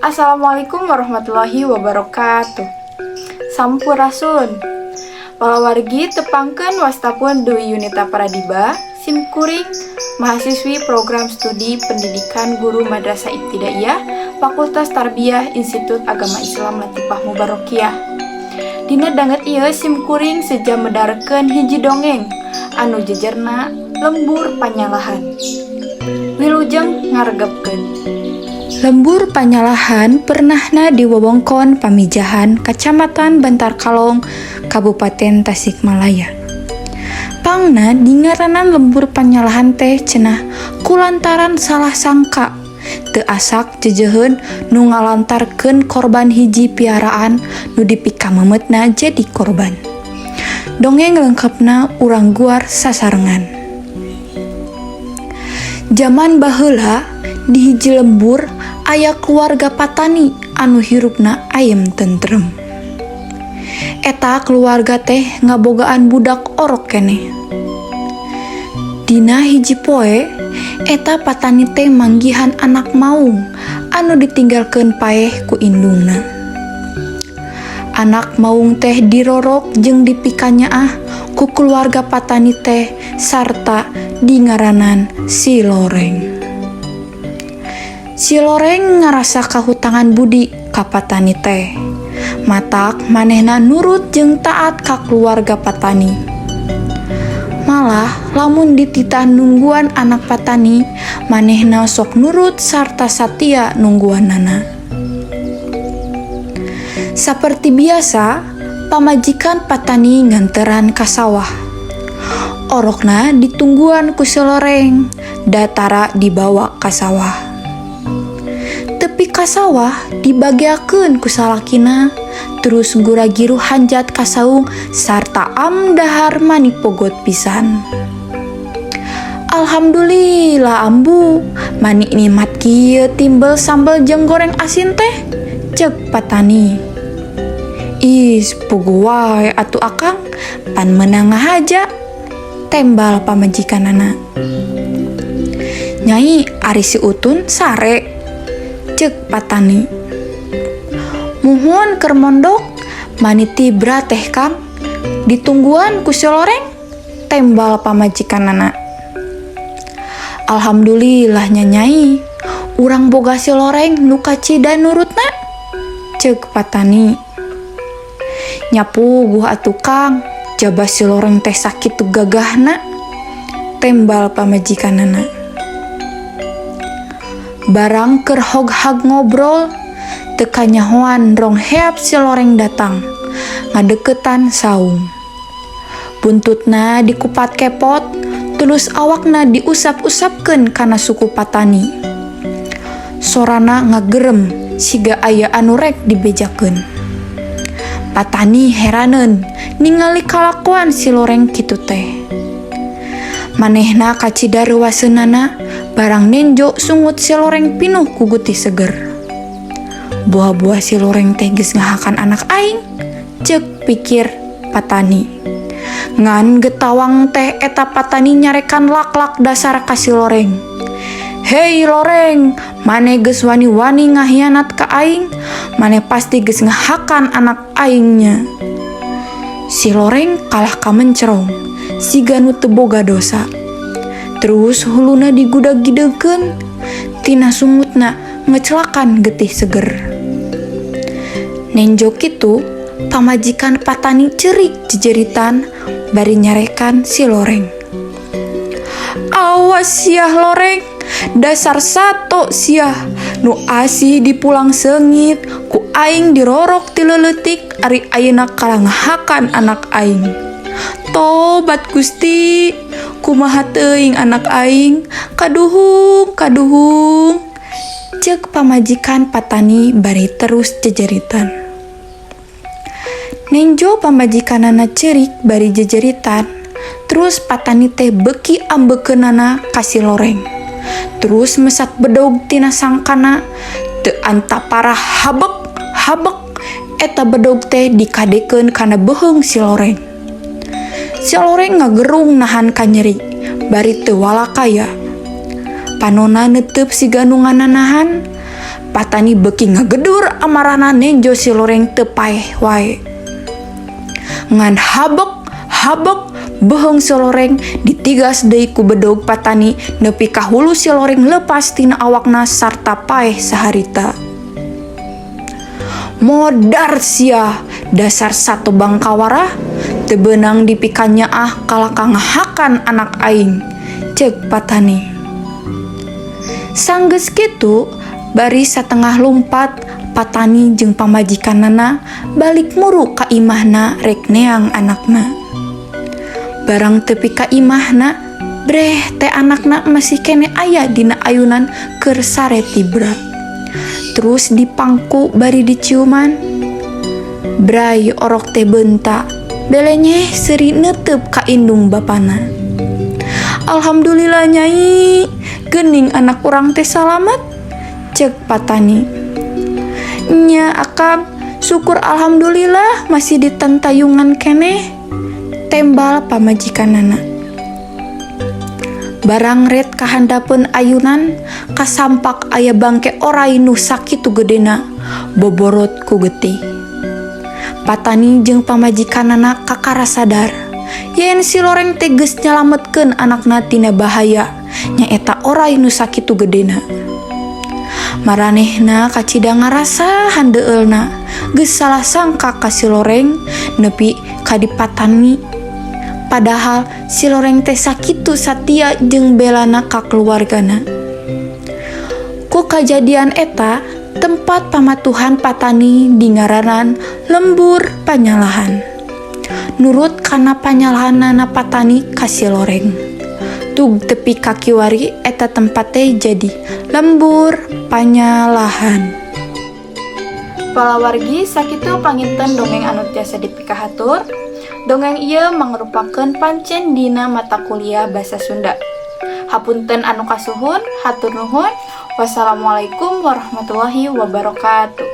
Assalamualaikum warahmatullahi wabarakatuh. Sampurasun. Palawargi, tepangkeun wasta pun Dwi Yunita Pradiba, sim kuring mahasiswi program studi Pendidikan Guru Madrasah Ibtidaiyah, Fakultas Tarbiyah, Institut Agama Islam Latifah Mubarokiyah. Dina danget ieu sim kuring seja medarkeun hiji dongeng anu jejerna Lembur Panyalahan. Wilujeng ngaregepkeun. Lembur Panyalahan pernahna di wewengkon Pamijahan, Kacamatan Bantarkalong, Kabupaten Tasikmalaya. Pangna dingaranan Lembur Panyalahan teh cenah kulantaran salah sangka teu asak jejeheun nu ngalantarkeun korban hiji piaraan nu dipikamemetna jadi korban. Dongeng lengkapna urang guar sasarengan. Jaman baheula di hiji lembur aya keluarga patani anu hirupna ayem tentrem. Eta keluarga teh ngabogaan budak orok keneh. Dina hiji poe, eta patani teh manggihan anak maung anu ditinggalkeun paeh ku indungna. Anak maung teh dirorok jeung dipikanyaah ku keluarga patani teh sarta dingaranan si Loreng. Si Loreng ngarasa kahutangan budi ka patani teh. Matak manehna nurut jeung taat ka keluarga patani. Malah lamun dititah nungguan anak patani, manehna sok nurut sarta satia nungguanana. Saperti biasa, pamajikan patani nganteran ka sawah. Orokna ditungguan ku si Loreng, da tara dibawa ka sawah. Tepi ka sawah dibageakeun ku salakina, terus gura-giru hanjat ka saung sarta am dahar mani pogot pisan. "Alhamdulillah, Ambu, mani nikmat kieu timbel sambel jeung goreng asin teh," cek patani. "Is, puguh wae atuh Akang, pan meunang ngahaja," tembal pamajikanana. "Nyai, ari si Utun sare?" cek patani. "Muhun, keur mondok, mani tibra teh Kang, ditungguan ku si Loreng," tembal pamajikanana. "Alhamdulillah nya, Nyai, urang boga si Loreng nu kacida nurutna," cek patani. "Nya puguh atuh Kang, jaba si Loreng teh sakitu gagahna," tembal pamajikanana. Barang keur hoghag ngobrol, teu kanyahoan rongheap si Loreng datang, ngadeukeutan saung. Buntutna dikupat kepot, terus awakna diusap-usapkeun kana suku patani. Sorana ngagerem siga aya anu rek dibejakeun. Patani heraneun ningali kalakuan si Loreng kitu teh. Manehna kacida reuwaseunana barang nenjo sungut si Loreng pinuh ku getih seger. "Buah-buah si Loreng teh geus ngahakan anak aing," cek pikir patani. Ngan getawang teh eta patani nyarekan lak-lak dasar ka si Loreng. "Hei Loreng, maneh geus wani-wani ngahianat ka aing, maneh pasti geus ngahakan anak aing nya." Si Loreng kalah ka mencerong, siga nu teu boga dosa. Terus huluna digudag-gidegkeun, tina sungutna ngecelakan getih seger. Nenjo kitu, pamajikan patani cerik jejeritan bari nyarekan si Loreng. "Awas siah Loreng, dasar sato siah, nu asih dipulang seungit, ku aing dirorok ti leuletik, ari ayeuna kalah ngahakan anak aing. Tobat Gusti, kumaha teuing anak aing, kaduhung, kaduhung," cek pamajikan patani bari terus jejeritan. Nenjo pamajikanana cerik bari jejeritan, terus patani teh beuki ambekeunana ka si Loreng. Terus mesat bedog tina sangkana, teu antapara habek habek eta bedog teh dikadekeun kana beuheung si Loreng. Si Loreng ngagerung nahan kanyeri, bari teu walakaya. Panona neuteup siga nu ngananahan, Patani beuki ngagedur amarahna nenjo si loreng teu paeh wae. Ngan habek habek beuheung si loreng ditigas deui ku bedog patani nepi ka hulu si loreng lepas tina awakna sarta paeh saharita. Modar sia, dasar sato bangkawara, teu beunang dipikanyaah kalah ka ngahakan anak aing, ceuk patani. Sanggeus kitu, bari satengah lumpat patani jeung pamajikanana balik muru ka imahna rek neang anakna. Barang tepi ka imahna, breh teh anakna masih keneh aya dina ayunan keur sare tibra. Terus dipangku bari diciuman. Bray orok teh beunta, belenyeh seuri neuteup ka indung bapana. Alhamdulillah nyai, geuning anak urang teh salamat, ceuk patani. Nya akang, syukur alhamdulillah masih ditentayungan keneh, tembal pamajikanana. Barang ret kahandapeun ayunan, kasampak aya bangke oray nu sakitu gedena, boborot ku getih. Patani jeung pamajikanana kakara sadar yen si loreng teh geus nyalametkeun anakna tina bahaya, nyaeta oray nu sakitu gedena. Maranehna kacida ngarasa handeueulna geus salah sangka ka si loreng nepi ka dipatani. Padahal si loreng teh sakitu satia jeung belana ka keluargana. Ku kajadian eta, tempat pamatuhan patani dingaranan Lembur Panyalahan. Nurut kana panyalahanana patani ka si loreng. Tug tepi ka kiwari eta tempat teh jadi Lembur Panyalahan. Palawargi, sakitu panginten dongeng anu tiasa dipikahatur. Dongeng ieu mangrupakeun pancen dina mata kuliah Basa Sunda. Hapunten anu kasuhun, hatur nuhun. Wassalamualaikum warahmatullahi wabarakatuh.